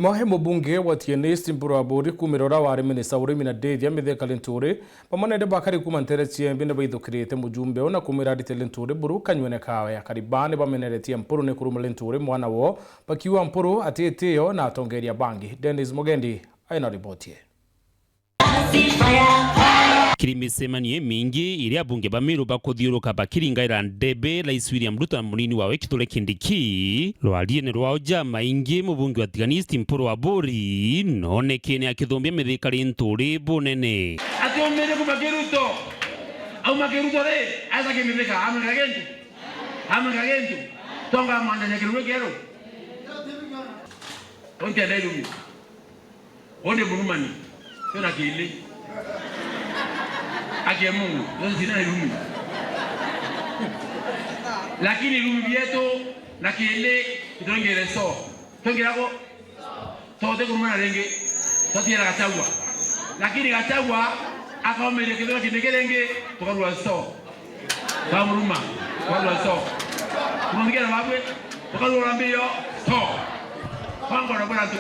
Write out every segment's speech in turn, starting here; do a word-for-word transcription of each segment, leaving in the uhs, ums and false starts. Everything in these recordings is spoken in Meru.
Mwahe mubunge wa Tigania East Mpuru Aburi kumira uria wari minista urimi na ndithia Mithika Linturi, bamwe nende bakari kuma ntere cia Embu ni baithukirite mujumbe una kumira arite Linturi buru kanywene kawe. Akari baa ni bameneretie Mpuru ni kuruma Linturi mwana woo, bakiuga Mpuru atitio na atongeria bangi. Dennis Mugendi aina riboti ii. Kiri micemanio imingi iria abunge ba Meru bakuthiuruka bakiringaira ndebe Rais William Ruto na munini wawe Kithure Kindiki, rwariene rwao jamaingi, mubunge wa Tigania East Mpuru Aburi noonekene akithumbia Mithika Linturi bunene. Ati umire kuma Kiruto, auma Kiruto ri, aja Kimithika, amwika gintu, amwika gintu, tonga mwanjanya kiruru kieru. Untienda irumi. Undi murumani, twina kili. Akia Mungu, zote zina irumi. Lakini irumi bietu na kili, itongere so. Tongera ko, tote kurumana ringi, twatiera Gachagua. Lakini Gachagua akaomeria kithira kindi kiringi, tukarua so. Twamuruma, twarua so. Kumwambia na babwe, tukarua mbio so. Kwangu na bora tu.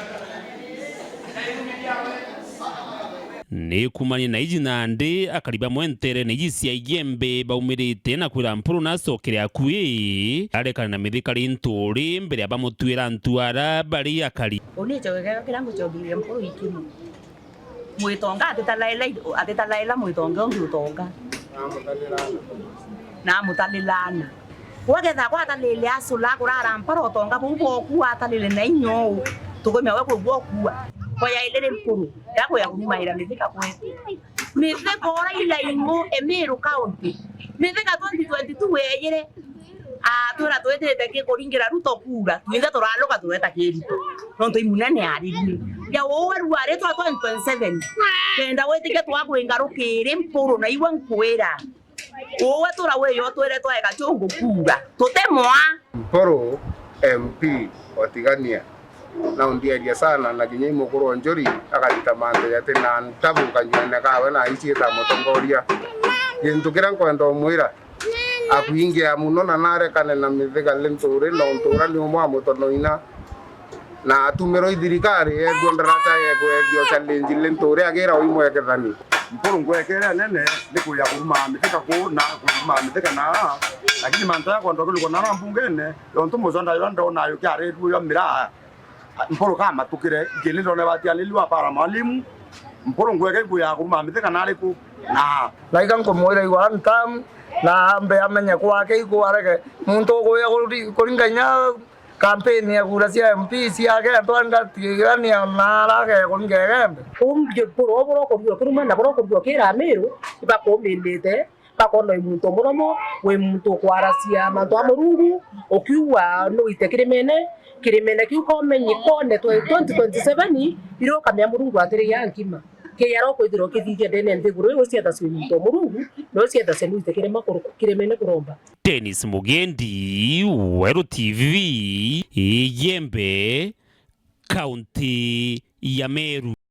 Ni kumania na iji nandi, akari bamwe nterene iji cia Igembe baumirite na kwira Mpuru na acokere akui, arekane na Mithika Linturi mbere ya bamutwira antu ara bari akari. Uni icoge kiria ngucokeria Mpuru ikiru. Mwitonga atitalaila, atitalaila mwitonga ungi utonga. Na amutalilana. Gwaketha gwatalile acula kurara mpara utonga buu bwoku atalile na inya uu. Tukumya we kwigua ukua. Koya iliri Mpuru. Yakuya kurumaira Mithika kwetu. Mithika uraila ingu Emiru County. Mithika twenty twenty-two weyire. Ah, twira twitite ki kuringira Ruto kura, twinthe turaluka tureta ki Ruto. Nontu i munene aririe. Ya uwe ruari twa twenty twenty-seven. Kenda witikia twakwinga rukiri Mpuru na iwe nkwira. Uwe tura wiyo twire twaega chungu kura. Tutemwa. Mpuru M P wa Tigania. Na undiaria sana na kinya i mukuru o njuri akarita mantu jati na ntabu kanywene kawe na aiciita mutongoria. Gintu kiria nkwenda umwira, akwingia muno na narekane na Mithika Linturi nontu uria ni umwe wa mutonoina. Na atumirwe i thirikari, ethua ndaraca yekwethio challenge Linturi agira uimwekethani. Mpuru ngwekere nene ni kuya kuruma Mithika kuu na kuruma Mithika na, lakini mantu ya kwenda kulikwa na mbungene, yontu muconda yo ndona yo kiarirue yo miraa. Mpuru kamatukire, ngili ndone batianiliwa para mwalimu. Mpuru ngweke nguya kuruma Mithika na ariku? Na. Na iga nkumwira igwa ntamu, na ambe amenye kwake iku areke muntu ukuya kuri-, kuringa inya kampeni ya kura cia M P ciake, antu anga Tigania na arage kuringa Igembe. Umbie Mpuru obura ukurua kiruma na bura ukurua kira Amiru, ibakumbindite. Bakona wi muntu muromo, wi muntu ukwaracia mantu a Murungu, ukiuga nuite kirimene, kirimene kiu komenye kone twe twenty twenty-seven, irio ukamea Murungu atirigia nkima. Kiria ukwithirwa ukithithia ndene nthiguru iu ciethacia wi muntu o Murungu, na iu ciethacia nuite kirima kuru-, kirimene kuromba. Dennis Mugendi, Weru T V, Igembe, County ya Meru.